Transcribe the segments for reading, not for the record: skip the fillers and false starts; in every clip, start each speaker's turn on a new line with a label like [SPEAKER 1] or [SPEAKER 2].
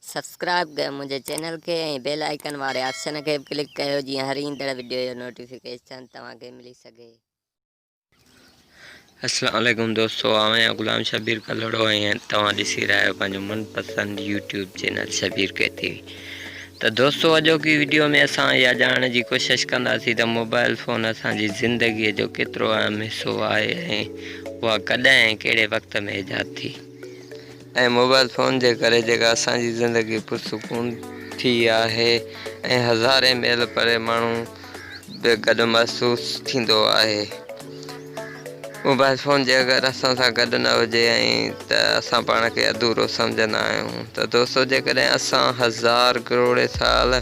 [SPEAKER 1] Subscribe ڪيو منهنجي channel کي ۽ بيل آئيڪن واري آپشن کي به ڪلڪ ڪيو جيئن هر ايندڙ وڊيو جو نوٽيفڪيشن توهان کي ملي سگهي.
[SPEAKER 2] السلام عليڪم دوستو آئون آهيان غلام شبير ڪلهوڙو ۽ توهان ڏسي رهيا آهيو پنهنجو من پسند يوٽيوب چينل شبير ڪي ٽي وي ته دوستو اڄوڪي وڊيو ۾ اسان اها ڄاڻڻ جي ڪوشش ڪنداسين ته موبائل فون اسان جي زندگي جو ڪيترو اهم حصو آهي ۽ اها ڪڏهن ۽ ڪهڙي وقت ۾ ايجاد ٿي. ۽ موبائل فون جي ڪري جيڪا اسان جي زندگي پرسڪون ٿي آهي ۽ هزارين ميل پري ماڻهو به گڏ محسوس ٿيندو آهي موبائل فون جي اگر اسان سان گڏ نه هجي ۽ ته اسان پاڻ کي اڌورو سمجهندا آهيون ته دوستو جيڪڏهن اسان هزار ڪروڙين سال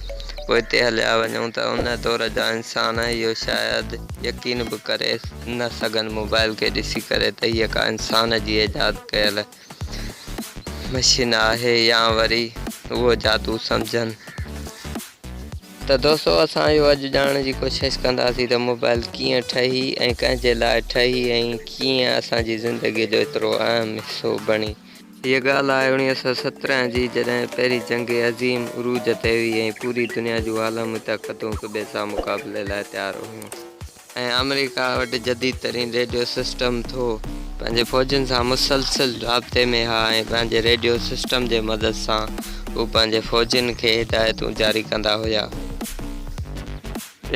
[SPEAKER 2] پوئتي هليا وڃون ته ان دور جا انسان اهو شايد يقين به ڪري نه سگهن موبائل کي ڏسي ڪري ته هيء ڪا انسان جي ايجاد ڪيل مشين آهي يا وري اهو جادو سمجهن. ته دوستو اسان اهو اڄ ڄاڻڻ جي ڪوشش ڪنداسين ته موبائل ڪيئن ٺهي ۽ ڪنهن جي لاء ٺهي ۽ ڪيئن اسان جي زندگي جو ايترو اهم حصو بڻي. هيء ڳالهه آهي 1917 جي جڏهن پهرين جنگ عظيم عروج تي هئي ۽ پوري دنيا جون عالمي طاقتون هڪ ٻئي سان مقابلي لاء تيار هيون. ۽ آمريڪا وٽ جديد ترين ريڊيو سسٽم ٿو پنهنجي فوجين سان مسلسل رابطي ۾ ها ۽ پنهنجي ريڊيو سسٽم جي مدد سان هو پنهنجي فوجين کي هدايتون جاري ڪندا هيا.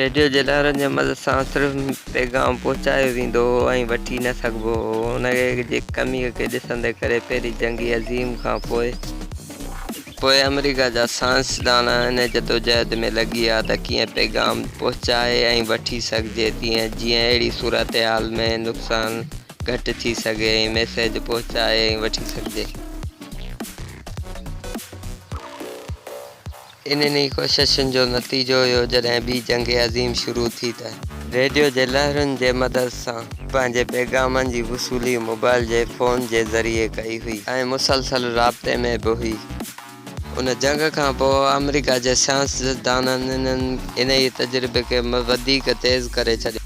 [SPEAKER 2] ريڊيو جي لهرن جي مدد سان صرف پيغام پهچايو ويندو هو ۽ وٺي نه سگهبو هو. ان جي ڪمي کي ڏسندي ڪري پهرين جنگ عظيم کان پوء پوء آمريڪا جا سائنسدان ان جدوجهد ۾ لڳي ويا ته ڪيئن پيغام پهچائي ۽ وٺي سگهجي تيئن جيئن اهڙي صورتحال ۾ نقصان گهٽ ٿي سگهي ۽ ميسيج پهچائي ۽ وٺي سگهجي. انهن ئي ڪوششن جو نتيجو هيو جڏهن ٻي جنگ عظيم شروع ٿي ته. ريڊيو جي لهرن جي مدد سان پنهنجي پيغامن جي وصولي موبائل جي فون جي ذريعي ڪئي هئي ۽ مسلسل رابطي ۾ به هئي. ان جنگ کان پوء آمريڪا جي سياستدانن انهيء تجربي کي وڌيڪ تيز ڪري ڇڏيو.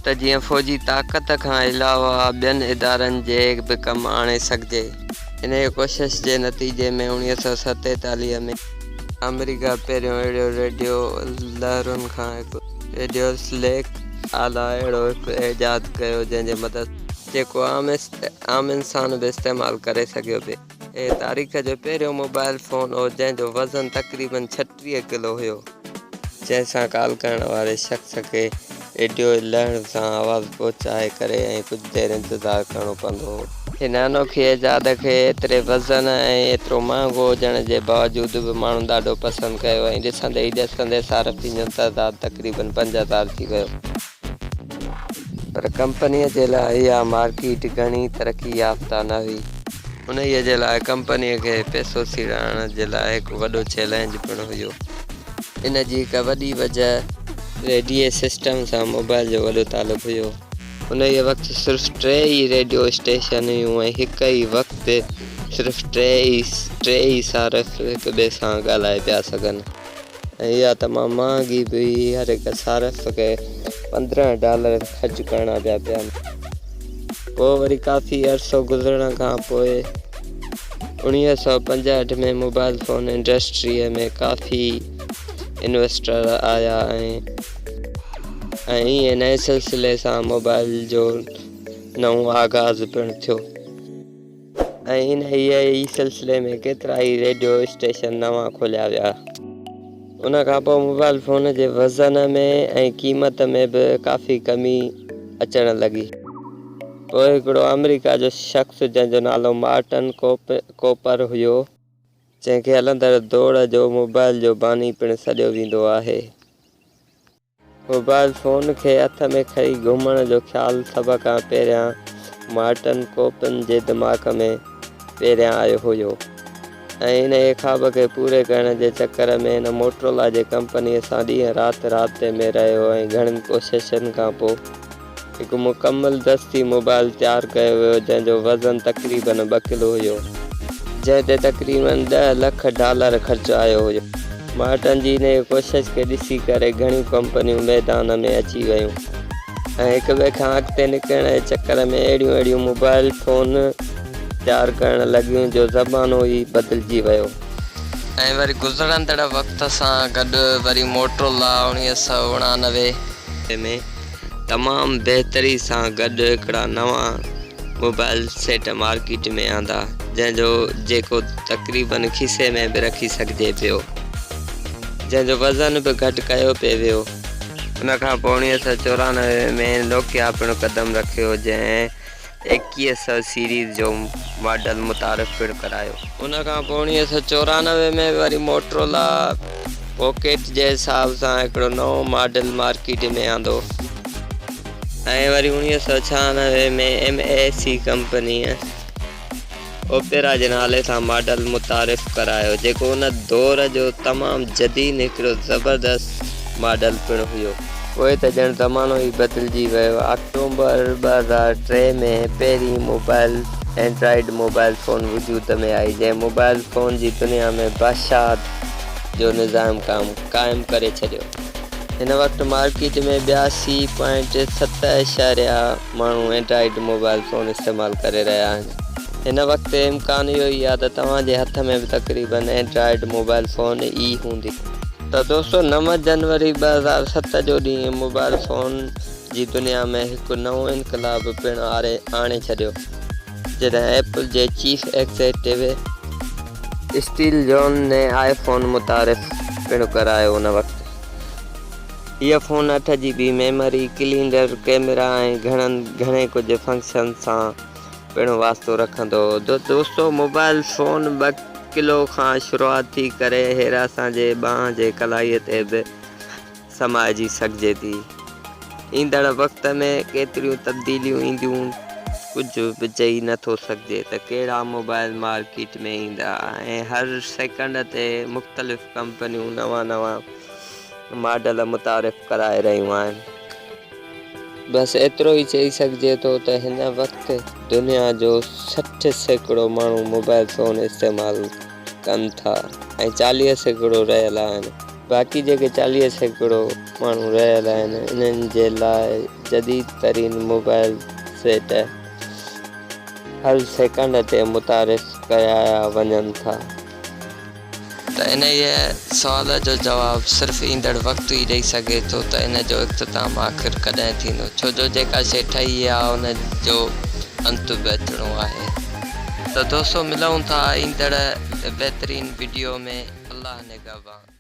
[SPEAKER 2] ته جيئن فوجي طاقت کان علاوه ٻين ادارن جي به ڪم آڻي سگهجي. انهيء ڪوشش جي نتيجي ۾ 1947 ۾. آمريڪا پهريون اهڙو ريڊيو لهرن کان هڪ ريڊيو سليڪ آلا اهڙو هڪ ايجاد ڪيو جنهن جي مدد جيڪو عام انسان به استعمال ڪري سگهيو پئي. هي تاريخ جو پهريون موبائل فون هو جنهن جو وزن تقريبن 36 ڪلو هيو. جنهن سان ڪال ڪرڻ واري شخص کي ريڊيو لهرن سان آواز پهچائي ڪري ۽ ڪجهه دير انتظار ڪرڻو پوندو هو. هن انوکي ايجاد کي ايتري وزن ۽ ايترو مهانگو هجڻ جي باوجود به ماڻهن ڏاڍو پسند ڪيو ۽ ڏسندي ئي ڏسندي صارفين جو تعداد تقريبن 5000 ٿي ويو. پر ڪمپنيء جي لاء اها مارڪيٽ گهڻي ترقي يافته نه هئي. انهيء جي لاء ڪمپنيء کي پئسو سيڙائڻ جي لاء هڪ وڏو چئلينج پڻ هيو. ان جي هڪ وڏي وجهه ريڊيي سسٽم سان موبائل جو وڏو تعلق هيو. انهيء وقت صرف ٽي ئي ريڊيو اسٽيشن هيون ۽ هڪ ئي وقت صرف ٽي ئي صارف هڪ ٻئي سان ڳالهائي پيا سگهن ۽ اها تمام مهانگي به هئي، هر هڪ صارف کي 15 ڊالر خرچ ڪرڻا پيا پين. پوء وري ڪافي عرصو گذرڻ کان پوء 1965 ۾ موبائل فون انڊسٽريء ۾ ڪافي انويسٽر آيا ۽ ۽ ائين نئين سلسلي سان موبائل جو نئون آغاز پڻ ٿيو ۽ انهيء ئي سلسلي ۾ ڪيترائي ريڊيو اسٽيشن نوان کوليا ويا. ان کان پوء موبائل فون جي وزن ۾ ۽ قيمت ۾ به ڪافي ڪمي اچڻ لڳي. پوء هڪڙو آمريڪا جو شخص جنهن جو نالو مارٽن ڪوپر هيو، جنهن کي هلندڙ دوڙ جو موبائل جو باني پڻ سڏيو ويندو آهي. موبائل فون کي هٿ ۾ کڻي گهمڻ جو خيال سڀ کان پهريان مارٽن ڪوپن جي دماغ ۾ پهريان آيو هيو ۽ انهيء خواب کي پوري ڪرڻ جي چڪر ۾ هن موٽرولا جي ڪمپنيء سان ڏينهن رات رابطي ۾ رهيو ۽ گهڻين ڪوششن کان پوء هڪ مڪمل دستي موبائل تيار ڪيو ويو جنهن جو وزن تقريبن ٻه ڪلو هيو جنهن تي تقريبن ڏهه لک ڊالر خرچ آيو هيو. مارٽن جي انهيء ڪوشش کي ڏسي ڪري گهڻيون ڪمپنيون ميدان ۾ اچي ويون ۽ هڪ ٻئي کان اڳتي نڪرڻ جي چڪر ۾ اهڙيون اهڙيون موبائل فون تيار ڪرڻ لڳيون جو زمانو ئي بدلجي ويو. ۽ وري گذرندڙ وقت سان گڏ وري موٽرولا 1989. ۾ تمام بهتري سان گڏ هڪڙا نوان موبائل سيٽ مارڪيٽ ۾ آندا جنهن جو جيڪو تقريبن کيسي ۾ به رکي سگهجي پيو جنهن جو وزن به گهٽ ڪيو پئي ويو. ان کان پوء 1994 ۾ نوڪيا پڻ قدم رکيو جنهن 2100 سيريز جو ماڊل متعارف پڻ ڪرايو. ان کان پوء 1994 ۾ وري موٽرولا پوڪيٽ جي حساب سان هڪڙو نئون ماڊل مارڪيٽ ۾ آندو ۽ وري 1996 ۾ ايم اي سي ڪمپنيء اوپيرا جي نالي سان ماڊل متعارف ڪرايو جيڪو ان دور جو تمام جديد هڪڙو زبردست ماڊل پڻ هيو. پوء ته ڄڻ زمانو ئي بدلجي ويو. آڪٽومبر 2003 ۾ پهرين موبائل اينڊرائيڊ موبائل فون وجود ۾ آئي جنهن موبائل فون جي دنيا ۾ بادشاهت جو نظام قائم ڪري ڇڏيو. هن وقت مارڪيٽ ۾ ٻياسي پوائنٽ ست اشاريا ماڻهو اينڊرائيڊ موبائل فون استعمال ڪري رهيا آهن. هن وقت امڪان اهو ئي آهي ته توهان جي هٿ ۾ به تقريبن اينڊرائيڊ موبائل فون ئي هوندي. ته دوستو 9 جنوري 2007 جو ڏينهن موبائل فون جي دنيا ۾ هڪ نئون انقلاب پڻ آڻي ڇڏيو جڏهن ايپل جي چيف ايگزيڪٽو اسٽيل جون ني آء فون متعارف پڻ ڪرايو ان وقت هيء فون اٺ جي بي ميموري، ڪلينڊر ڪئميرا ۽ گهڻن گهڻي ڪجهه فنڪشن سان پڻ واسطو رکندو هو. دوستو موبائل فون ٻه ڪلو کان شروعات ٿي ڪري هير اسان جي ٻانهن جي ڪلائي تي به سمائجي سگهجي ٿي. ايندڙ وقت ۾ ڪيتريون تبديليون اينديون ڪجهه به چئي نه ٿو سگهجي ته ڪهڙا موبائل مارڪيٽ ۾ ايندا ۽ هر سيڪنڊ تي مختلف ڪمپنيون نوان نوان ماڊل متعارف ڪرائي رهيون آهن. بس ايترو ئي چئي سگهجي ٿو ته هن وقت دنيا جو 60% ماڻهو موبائل فون استعمال ڪن ٿا ۽ 40% رهيل آهن. باقي جيڪي 40% ماڻهو رهيل آهن انهن جي لاء جديد ترين موبائل سيٽ هر سيڪنڊ تي متعارف ڪرايا وڃن ٿا. ته انهيء سوال جو جواب صرف ايندڙ وقت ئي ڏئي سگهي ٿو ته ان جو اختتام آخر ڪڏهن ٿيندو، ڇو جو جيڪا شيء ٺهي آ ان جو انت به اچڻو آهي. ته دوستو ملون ٿا ايندڙ بهترين وڊيو ۾ الله نگهبان.